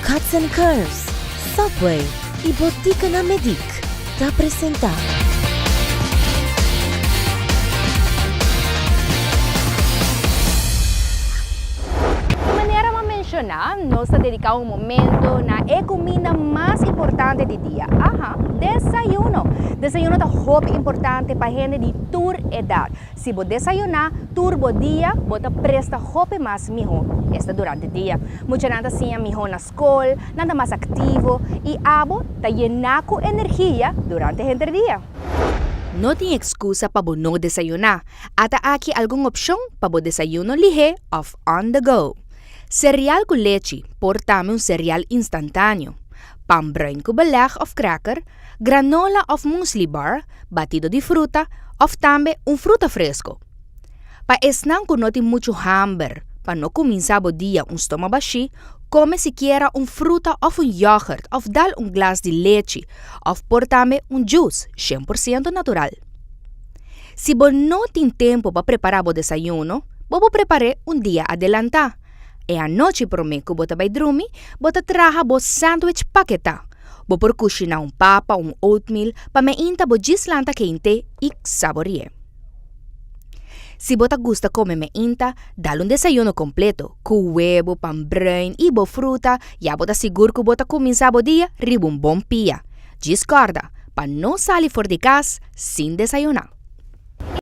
Cuts and Curves, Subway y Botica na Medic ta presenta. Di manera bo a menshoná, nos ta dediká un momento na e kuminda mas importante di dia, aha, desayuno. Desayuno ta hopi importante pa hende di tur edat. Si bo desayuná tur bo dia, bo ta presta hopi mas mihó, esta durante dia. Muchanan ta siña mihó na skol, nan ta mas aktivo i abo ta yená ku energia durante henter dia. No tin ekskusa pa bo no desayuná. Ata aki algun opshon pa bo desayuno lihé òf on the go. Sereal ku lechi, por tambe un sereal instantáneo, pan bruin ku beleg òf cracker, granola òf muesli bar, batido di fruta òf tambe un fruta fresco. Pa esnan ku no tin muchu hamber, pa no kuminsá bo dia un stoma bashí, kome sikiera un fruta òf un yògert òf dal un glas di lechi òf por tambe un juice 100% natural. Si bo no tin tempu pa prepará bo desayuno, bo por prepar'é un dia adelantá. E anochi promé ku bo ta bai drumi, bo ta traha bo sandwich paketá. Bo por kushiná un papa, un oatmeal, pa meinta bo djis lanta keinte i sabori'é. Si bo ta gusta kome meinta, dal un desayuno kompleto, ku webu, pan bruin i bo fruta, ya bo ta sigur ku bo ta kuminsá bo dia riba un bon pia. Djis kòrda pa no sali for di kas sin desayuná.